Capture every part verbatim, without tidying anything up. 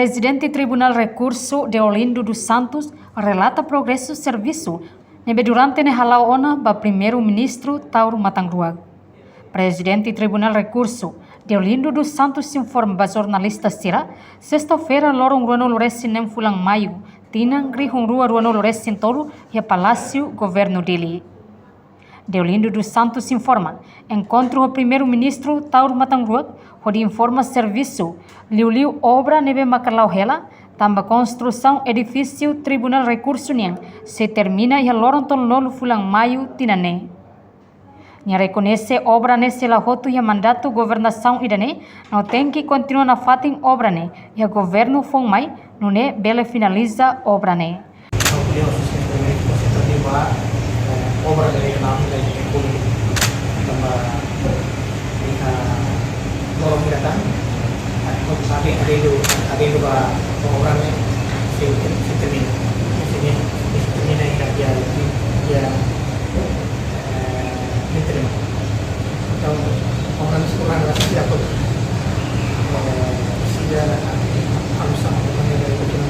Prezidente Tribunál Rekursu, Deolindo dos Santos, relata progresu servisu ne'ebé durante ne'e hala'o ona ba Primeiru-Ministru Taur Matan Ruak. Prezidente Tribunál Rekursu, Deolindo dos Santos, informa ba jornalista sira, sesta-feira, loron ruanulu-resin-neen fulan Maiu, tinan rihun rua ruanulu-resin-tolu, iha Palásiu Governu Dili. Deolindo dos Santos informa enkontru ho Primeiru-Ministru Taur Matan Ruak, hodi informa servisu, liuliu obra ne'ebé maka la'o hela, tanba konstrusaun edifísiu Tribunál Rekursu nian sei termina iha loron tolunulu fulan Maiu tinan ne'e. Nia rekoñese obra ne'e sei la hotu iha mandatu governasaun ida-ne'e, no tenke kontinua nafatin obra ne'e iha governu foun mai, nune'e bele finaliza obra ne'e. Opiniaun sosiál positiva, eh, obra de la, de la, tanba iha loron ida tan, ah, kau sabe, adedo, adedo ba, ba obra ne'e sei, sei termina. Sei, sei termina iha, iha, iha, eh, Entaun, obra ne'e sei, obra ne'e sei, eh, sei, eh, alusaun, obra ne'e sei, eh,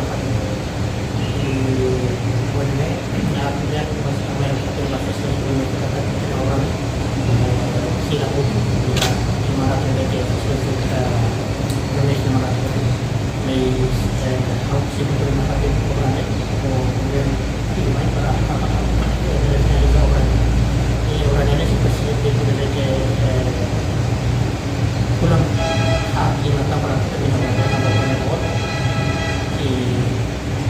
Mas, eh, ha'u sei terima kasih obra ne'e, ho governu tuirmai para, para, para, eh, realiza obra ne'e. I obra ne'e sei presiza, eh, eh, pulang, ah, i mata para termina obra ne'e, obra ne'e. I,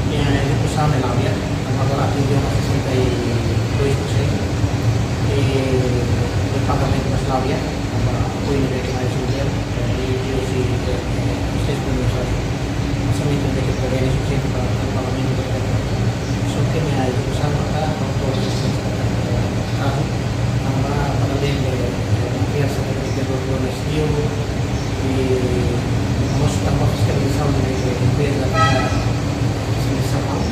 i ezekusaun ne'e la'o di'ak, tanba agora atinje ona sesenta e dois por cento. I, i pagamentu mós la'o di'ak, tanba apoiu ne'ebé ke mai husi governu, eh, i, i husi, eh, eh, husi Estadu Union. Mas ami tenke prevene sufisiente para, para pagamentu, eh, só ke nia ezekusaun maka, eh, atrazu, tanba para além de, eh, fiskalizasaun, i mós tanba fiskalizasaun de, de empreza, eh, fiskalizasaun,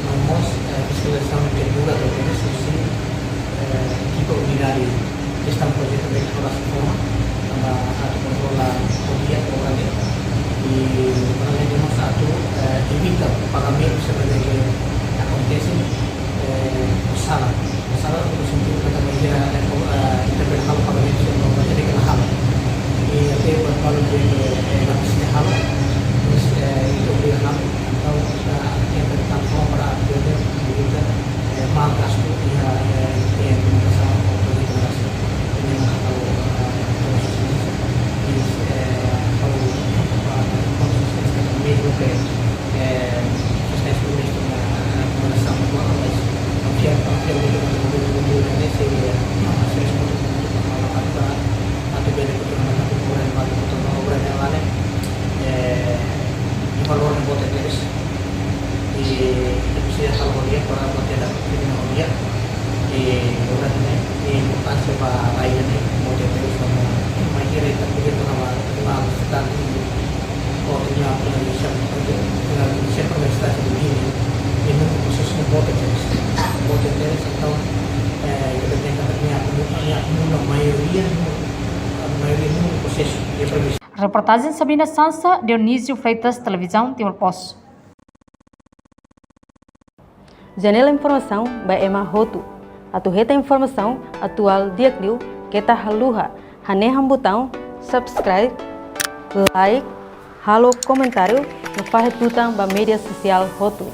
mas mós, eh, fiskalizasaun ke dura, ke husi, eh, ekipa unidade jestaun projetu ne'ebé ke atu forma, tanba atu kontrola obra ne'e, i para além de mós atu, eh, evita pagamentu sira ne'ebé ke akontese, eh, sala. Sala no sentidu katak maioria, eh, ko-, eh, ita bele halo pagamentu sira ne'ebé ke la halo. I até ba-, balu ne'ebé ke, eh, la presiza halo, mas, eh, ita obriga halo, entaun ita tenta tanba para atu evita, eh, mau gastu iha, eh, iha implementasaun projetu ne'e. Entaun, eh, konsistente, i, eh, ha'u, eh, konsistente mezmu ke, eh, sustenta mezmu na, na rekomendasaun atuál, mas fiar, fiar de que o mundo, o mundo, né, se, eh, se responde muito para a parte da, atu bele kontinua, atu bele kontinua obra ne'e, eh, de valór ne'e boot tebes. I, ita presiza halo ho di'ak para atu hatene, atu hatene ho di'ak. I, obra ne'e, i importánsia ba rai ne'e, boot tebes, tanba maioria ita pode tona ba, ba, cidade, ou tenke apoiu, sempre, sempre na cidade de Dili, i no prosesu ne'e boot tebes, boot tebes, entaun, eh, ita tenke, nia, nia, nia maioria, maioria no prosesu, i previstu. Reportajen Sabina Sansa, Dionísio Freitas, Televizaun Timor Post. Janela informasaun ba ema hotu. Atu hetan informasaun atuál di'ak liu, keta haluha hanehan butaun subscribe, like, halo komentáriu, no fahe tutan ba média sosiál hotu.